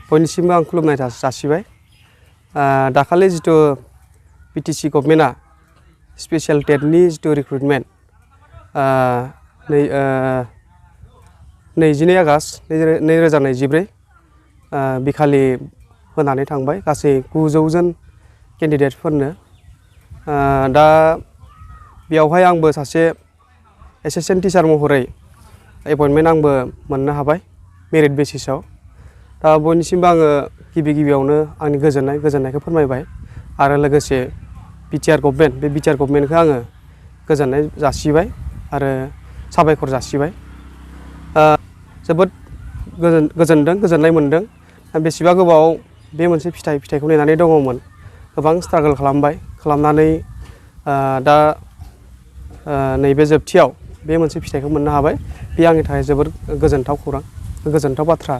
बयनिसिमबो आं खुलुमनाय जासिबाय। दाखालि जितु बिटिसि गभर्नमेन्टआ स्पेशल टेटनि जितु रिक्रुटमेन्ट 22 आगष्ट 2024 बिखालि होनानै थांबाय गासै 900 जन केन्डिडेटफोरनो। दा बेयावहाय आंबो सासे एसिस्टेन्ट टिचार महरै एपइन्टमेन्ट आंबो मोननो हाबाय मेरिट बेसिसाव। दा बयनिसिमबो आङो गिबियावनो आंनि गोजोननायखौ फोरमायबाय आरो लोगोसे बिटिआर गभर्नमेन्ट बे बिटिआर गभर्नमेन्टखौ आङो गोजोननाय जासिबाय आरो साबायखर जासिबाय। जोबोद गोजोननाय मोनदों। बेसेबा गोबाव बे मोनसे फिथाइखौ नेनानै दङमोन। गोबां स्ट्रागल खालामनानै दा नैबे जोबथियाव बे मोनसे फिथाइखौ मोननो हाबाय। बे आंनि थाखाय जोबोद गोजोनथाव बाथ्रा।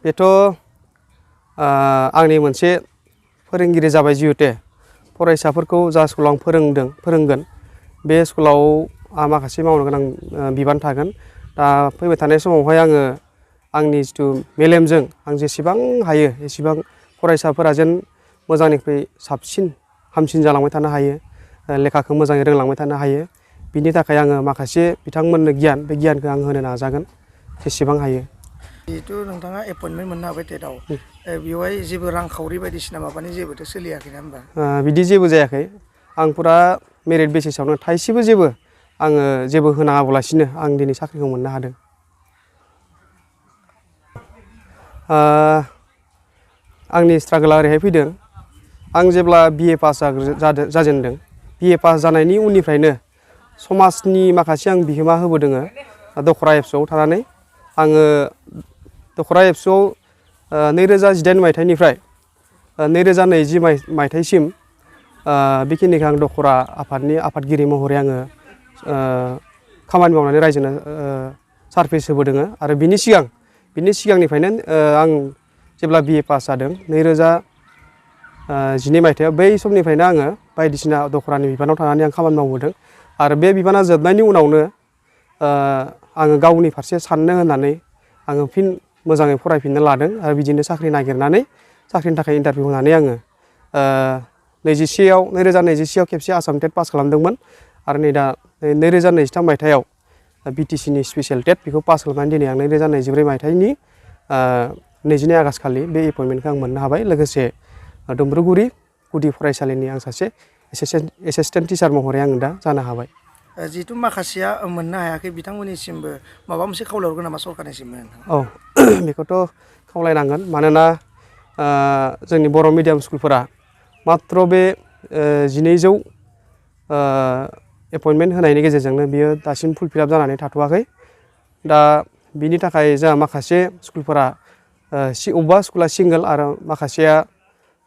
बेथ' आंनि मोनसे फोरोंगिरि जाबाय जिहेतु फरायसाफोरखौ जा स्कुलाव आं फोरोंगोन बे स्कुलाव माखासे मावनो गोनां बिबान थागोन। दा फैबाय थानाय समावहाय आङो आंनि जितु मेलेमजों आं जेसेबां हायो एसेबां फरायसाफोरा जेन मोजांनिख्रुइ साबसिन हामसिन जालांबाय थानो हायो, लेखाखौ मोजाङै रोंलांबाय थानो हायो, बिनि थाखाय आङो माखासे बिथांमोननो बे गियानखौ आं होनो नाजागोन जेसेबां हायो। जिहेतु नोंथाङा एपइन्टमेन्ट मोननो हाबाय टेटआव, बेवहाय जेबो रांखावरि बायदिसिना माबानि जेबोथ' सोलियाखै ना होमबा? बिदि जेबो जायाखै। आं फुरा मेरिट बेसिसावनो थाइसेबो आङो जेबो होनाङाबालासिनो आं दिनै साख्रिखौ मोननो हादों। आंनि स्ट्रागोला ओरैहाय फैदों। आं जेब्ला BA पास जाजेनदों, BA पास जानायनि उननिफ्रायनो समाजनि माखासे आं बिहोमा होबोदों। दखरा एबसुआव थानानै आङो दखरा एबसुआव 2018 मायथाइनिफ्राय 2020 मायथाइसिम बेखिनिखौ आं दखरा आफादनि आफादगिरि महरै आङो खामानि मावनानै रायजोनो सार्भिस होबोदों। आरो बिनि सिगांनिफ्रायनो आं जेब्ला BA पास जादों 2012 मायथाइयाव, बै समनिफ्रायनो आङो बायदिसिना दखरानि बिबानाव थानानै आं खामानि मावबोदों। आरो बे बिबाना जोबनायनि उनावनो आङो गावनि फारसे साननो होननानै आङो फिन मोजाङै फरायफिननो लादों आरो बिदिनो साख्रि नागिरनानै साख्रिनि थाखाय इन्टारभिउ होनानै आङो 2021आव खेबसे आसाम टेट पास खालामदोंमोन आरो नै दा 2023 मायथाइयाव बिटिसिनि स्पेशल टेट बेखौ पास खालामनानै दिनै आं 2024 मायथाइनि 22 आगष्ट खालि बे एपइन्टमेन्टखौ आं मोननो हाबाय। लोगोसे दुम्ब्रुगुरि गुदि फरायसालिनि आं सासे एसिस्टेन्ट टिचार महरै आं दा जानो हाबाय। जिहेतु माखासेया मोननो हायाखै, बिथांमोननिसिमबो माबा मोनसे खावलायहरगोन नामा सरकारनिसिम? औ, बेखौथ' खावलायनांगोन। मानोना जोंनि बर' मिडियाम स्कुलफोरा मात्र बे 1200 एपइन्टमेन्ट होनायनि गेजेरजोंनो बियो दासिम फुलफिलाप जानानै थाथ'वाखै। दा बिनि थाखाय जोंहा माखासे स्कुलफोरा अबेबा स्कुला सिंगोल आरो माखासेया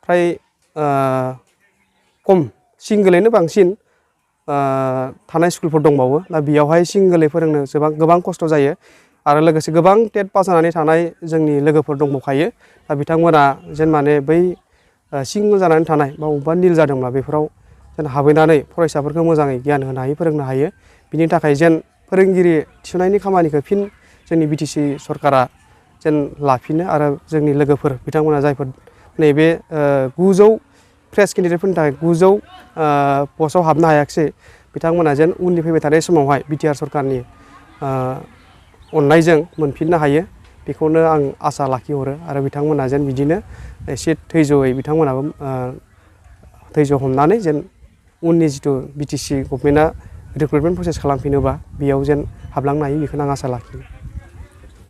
फ्राय खम सिंगोलैनो बांसिन थानाय स्कुलफोर दंबावो। दा बेयावहाय सिंगोलै फोरोंनो गोबां खस्थ' जायो। आरो लोगोसे गोबां टेट पास जानानै थानाय जोंनि लोगोफोर दंबावखायो। दा बिथांमोना जेन माने बै सिंगोल जानानै थानाय बा अबेबा निल जादोंब्ला बेफोराव जेन हाबहैनानै फरायसाफोरखौ मोजाङै गियान होनो हायो, फोरोंनो हायो। बिनि थाखाय जेन फोरोंगिरि थिसननायनि खामानिखौ फिन जोंनि बिटिसि सरकारा जेन लाफिनो आरो जोंनि लोगोफोर बिथांमोना जायफोर नैबे 900 फ्रेश केन्डिडेटफोरनि थाखाय 900 पस्टआव हाबनो हायाखिसै, बिथांमोना जेन उननि फैबाय थानाय समावहाय बिटिआर सरकारनि अननायजों मोनफिननो हायो, बेखौनो आं आसा लाखिहरो। आरो बिथांमोना जेन बिदिनो एसे धैज'यै बिथांमोनाबो धैज' हमनानै जेन उननि जितु बिटिसि गभर्नमेन्टआ रिक्रुटमेन्ट प्रसेस खालामफिनोबा बेयाव जेन हाबलांनो हायो, बेखौनो आं आसा लाखियो।